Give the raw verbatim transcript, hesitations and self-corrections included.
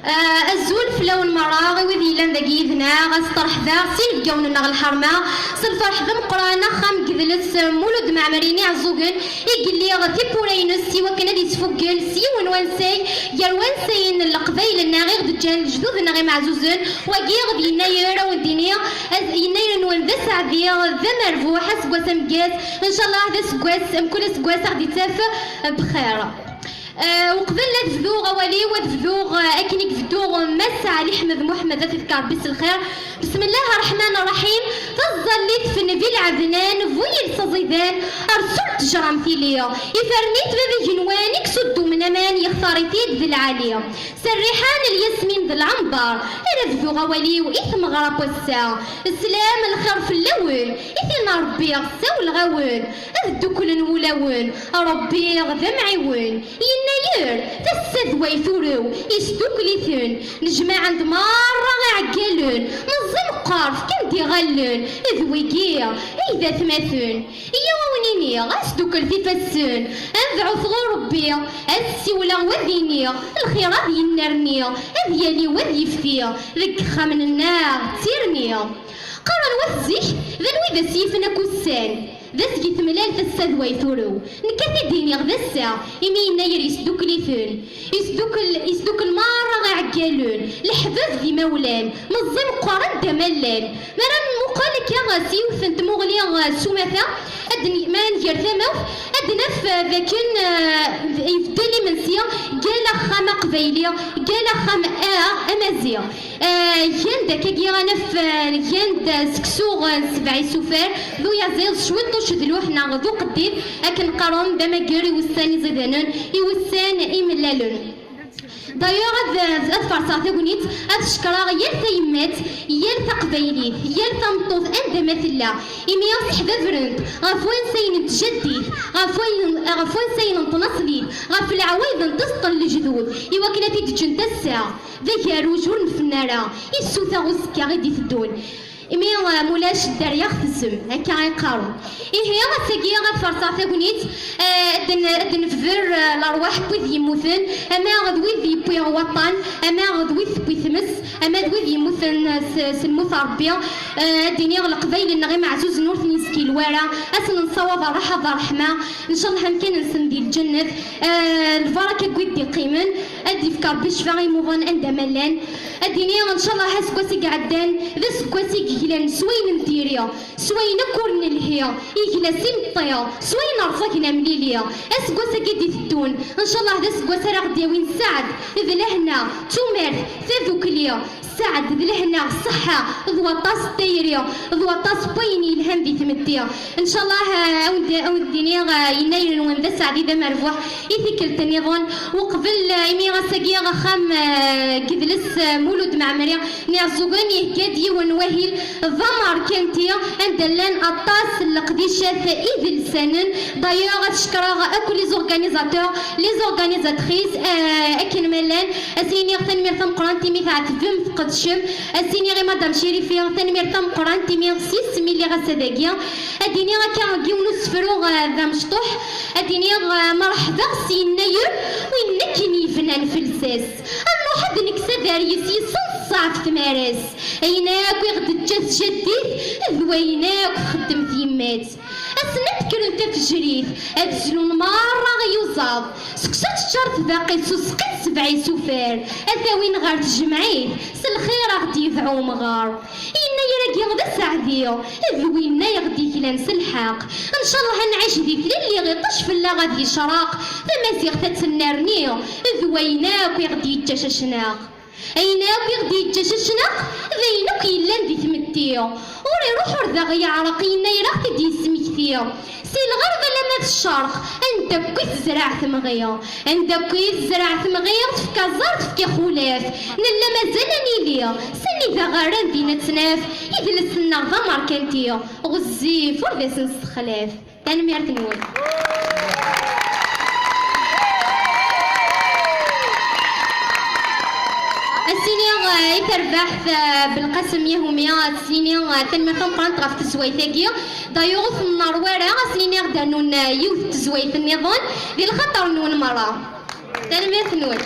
Ah, azul fell-awen merra, i wid yellan dagi yid-neɣ, ad sṭerḥbeɣ s inebgawen-nneɣ lḥerma, s lferḥ d ameqqran, axxam n yedles Mulud Mɛemmri n Iɛeẓẓugen, i yelliɣ tiwwura-ines i wakken ad yesfuggel s yiwen wansay gar wansayen n leqbayel-nneɣ i ɣ-d-ǧǧan lejdud-nneɣ imeɛzuzen, wagi d Yennayer, ad wen-d-iniɣ, ad, Yennayer-nwen d aseɛdi, d amerbuḥ, aseggas ameggaz, ncallah d aseggas, mkul aseggas ad ɣ-d-ittaf bxir. Eh, uqbel ad bduɣ awal-iw, ad bduɣ, eh, akken i ibeddu Mass Ɛli Ḥmed Muḥemmed, ad t-ifk Ṛebbi s lxir. Besmellah ṛṛeḥman ṛṛaḥim. Taẓallit f Nnbi lɛednan, bu yiles aẓidan, rsul ttejra m tili. Iferren-it bab igenwan, i yesuddumen aman, yextar-it-id d lɛali. S rriḥa n lyasmin d lɛember, ara bduɣ awal-iw i tmeɣra n wass-a. Slam lxir fell-awen, i tin ṛebbiɣ ssawleɣ-awen, ad dduklen wulawen, Ṛebbi d amɛiwen. Yennayer, tassa d way turew, isdukkel-iten, nejmaɛen-d merra iɛeggalen, meẓẓi meqqar fkan-d iɣallen, d wigi ay d atmaten. Iyyaw a wen-iniɣ, ad sdukkel tifassen, ad dɛut ɣur Ṛebbi, ad ssiwleɣ, ad iniɣ, lxir ad yennerni, ad yali, ad yefti, deg yexxamen-nneɣ d tirni. Qqaren wat zik, d anwa i d as-yifen akk ussan? D azg i temlal tassa d way turew. Nekk ad t-id-iniɣ d ass-a, imi Yennayer yesdukkel-iten. Yesdukkel, yesdukkel merra iɛeggalen, leḥbab d imawlan, meẓẓi meqqar anda ma llan. Mi ara nmuqel akka s yiwet n tmuɣli, eh, s umata, ad n-, mi ara nger tamawt, ad naf, eh, d akken, eh, ibeddel imensi, gal axxam aqbayli, gal axxam, eh, amaziɣ. Eh, gan-d akkagi anaf, eh, gan-d seksu, eh, n sebɛ isufar, d uyaziḍ, cwiṭ ucedluḥ neɣ d uqeddid, akken qqaren d amager i wussan iẓidanen, i wussan imellalen. D'ailleurs, ad, ad farṣeɣ tagnit, ad cekkreɣ yal tayemmat, yal taqbaylit, yal tameṭṭut anda ma tella, imi aɣ-sseḥbabrent ɣef wansayen n tjaddit, ɣef wayen, ɣef wansayen n tnaṣlit, ɣef leɛwayed n taseṭṭa n lejdud, i wakken ad t-id-ǧǧent ass-a d agerruj ur nfen ara, i ssuta uzekka i d-iteddun. Imi, eh, mulac dderya ɣ-tezzem, akka i qqaren. Ihi, ass-agi ad farṣeɣ tagnit, eh, ad n-, ad nebder, eh, lerwaḥ n wid yemmuten, ama d wid yewwi waṭṭan, ama d wid tewwi tmes, ama d wid yemmuten, eh, s, s lmut n Ṛebbi. Eh, ad d-iniɣ leqbayel-nneɣ imeɛzuzen ur ten-yezkil wara, ad sen-nessawaḍ ṛṛeḥa d ṛṛeḥma, ncallah amkan-nsen di lǧennet, eh, lbaraka n wid d-iqqimen, ad d-ifk Ṛebbi ccfa i imuḍan anda ma llan. Ad d-iniɣ, ncallah, aseggas i iɛeddan d aseggas i yeglan s wayen n diri, s wayen akk ur nelhi, yegla s imeṭṭi, s wayen rẓagen amlili. Aseggas-agi d-iteddun, ncallah, d aseggas ara ɣ-d-yawin sseɛd, d lehna, d tumert, tadukli, sseɛd, d lehna, ṣṣeḥḥa, d waṭas n tayri, d waṭas n wayen yelhan di tmetti. Ncallah, eh, ad wen-d-, ad wen-d-iniɣ, eh, yennayer-nwen d aseɛdi, d amerbuḥ i tikkelt nniḍen. Uqbel, eh, imi ass-agi axxam, eh, n yedles, eh, Mulud Mɛemmri n Iɛeẓẓugen ihegga-d yiwen n wahil d amerkanti, anda llan aṭas n leqdicat idelsanen. D'ailleurs, ad cekkreɣ akk les organisateurs, les organisatrices, eh, akken ma llan, ad sen-iniɣ tanemmirt tameqqrant imi tɛettbem, tqedcem, ad sen-iniɣ i Madame Chérifi tanemmirt tameqqrant imi s yisem i lliɣ ass-a dagi. Ad d-iniɣ akka deg yiwen usefru, eh, d amecṭuḥ, ad d-iniɣ, eh, merḥba s yennayer, win akken yebnan f lsas. Ad nruḥ ad nekkes aderyes yessenṣaɛ ɣef tmara-s. Ayen akk i ɣ-d-teǧǧa tjaddit, d wayen akk txeddem tyemmat. Ass-n ad d-kkrent ɣef tejrit, ad zlun merra i uẓaḍ. Seg-s ad teččar tbaqit s useqqi n sebɛa isufar, ad t-awin ɣer tejmaɛit, s lxir a ɣ-d-yedɛu umɣar. Yennayer-agi d aseɛdi, d winna i ɣ-d-yeklan s lḥeqq. Ncallah ad nɛic di tlelli, iṭij fell-aɣ ad yecreq, tamaziɣt ad tennerni, d wayen akk i ɣ-d-yeǧǧa cacnaq. Ayen akk i ɣ-d-yeǧǧa cacnaq, d ayen akk yellan di tmetti. Ur iruḥ ur d aɣ-yeɛreq, yennayer a ɣ-t-id-yesmekti. Si lɣerb alamma d ccerq, anda akk i tezreɛ temɣi. Anda akk i tezreɛ temɣi, tefka ẓẓer, tefka xulaf. Nella mazal ad nili, s anida ɣ-rran din ad tt-naf, idles-nneɣ d amerkanti, ɣezzif ur d as-nessexlaf. Tanemmirt-nwen. Ad s-iniɣ, eh, i terbaɛt, eh, Belqasem Yahumi, ad s-iniɣ, eh, tanemmirt tameqqrant ɣef tezwayt-agi. D'ailleurs, ur ten-nṛwi ara, ad s-iniɣ ad d-rnun, eh, yiwet n tezwayt nniḍen, di lxaṭer-nwen merra. Tanemmirt-nwen.